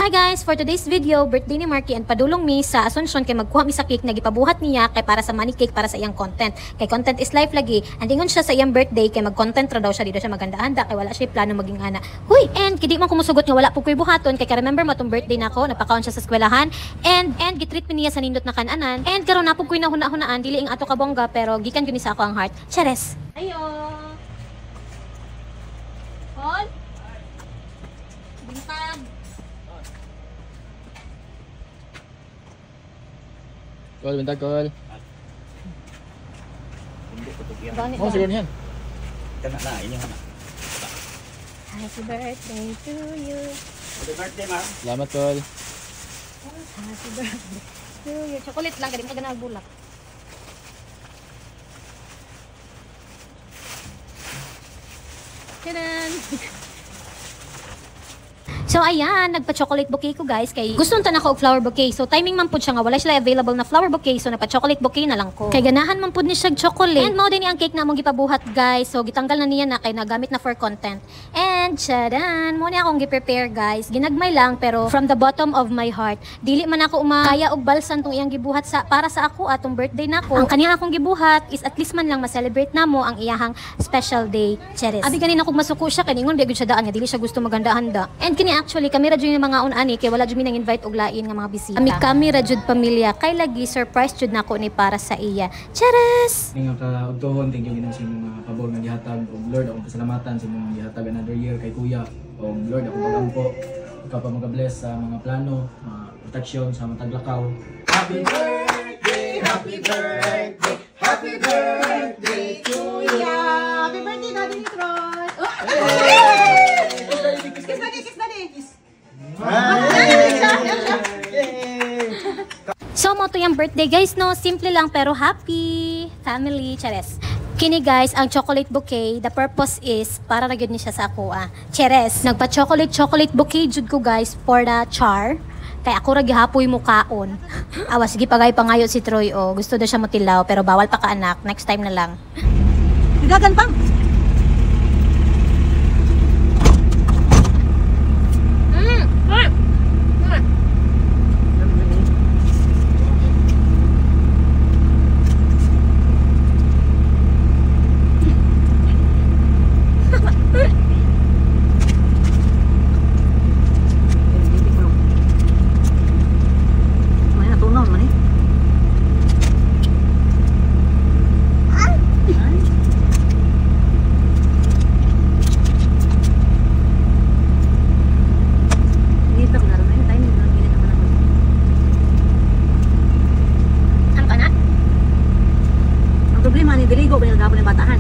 Hi guys! For today's video, birthday ni Marky and padulong mi sa Asuncion kay magkuha mi sa cake na gipabuhat niya kay para sa money cake para sa iyang content. Kay content is life lagi. And ingon siya sa iyang birthday kay mag-content ra daw siya, di daw siya maganda-handa kay wala siya plano maging ana. Huy! And kidi man kumusugot nga wala po ko'y buhaton kay ka-remember mo atong birthday nako, napakaon siya sa eskwelahan and gitreat mi niya sa nindot na kananan. And karon na po ko'y nahuna-hunaan, dili ang ato kabongga pero gikan gyud ni sa ako ang heart. Chares! Ayo! Paul? Bintag! Kol, bintag, kol. Oh, siguro niyan. Kana na, inyo na. Happy birthday to you. Happy birthday, ma'am. Salamat, kol. Happy birthday to you. Chocolate lang, kaya di mo ka bulak. Tadaan! So ayan, nagpa-chocolate bouquet ko guys kay gusto unta nako og flower bouquet. So timing man pud siya nga wala sila available na flower bouquet, so nagpa-chocolate bouquet na lang ko. Kay ganahan man pud ni siya og chocolate. And mao din ni ang cake na among gipabuhat guys. So gitanggal na niya na kay nagamit na for content. And charan, mo ni akong gi-prepare guys. Ginagmay lang pero from the bottom of my heart, dili man ako umakaya og balsan tong iyang gibuhat sa para sa ako atong birthday nako. Ang kaniya akong gibuhat is at least man lang ma-celebrate namo ang iyahang special day. Cheres. Abi ganin ako masuko siya kay ningon gyud siya daan nga dili siya gusto maganda-handa. And kini actually kami ra jud yung mga unani kay wala jud mi nang invite og lain nga mga bisita. Ami kami ra jud pamilya kay lagi surprise jud nako ni para sa iya. Cheres. Nga kaugtuhon, thank you Ginoo sa imong mga pabor nga gihatag ug Lord akong pasalamatan sa imong gihatag another year kay Kuya ug Lord akong pagampo ikaw pa magabless sa mga plano, mga protection sa mga taglakaw. Happy birthday, happy birthday, happy birthday to you. Happy birthday, Daddy Troy! Oh! Kiss Daddy, kiss Daddy! Kiss! So mo to yung birthday guys no, simple lang pero happy family, cheres. Kini guys, ang chocolate bouquet, the purpose is para ra gyud ni siya sa ako ah. Cheres. Nagpa-chocolate chocolate bouquet jud ko guys for the char. Kay ako ra gihapoy mo kaon. Awa sige pagay pangayo si Troy oh. Gusto daw siya motilaw pero bawal pa ka anak. Next time na lang. Gagan pang! Ano ka na? Ang problema ni Diligo ba nagapon ng batahan?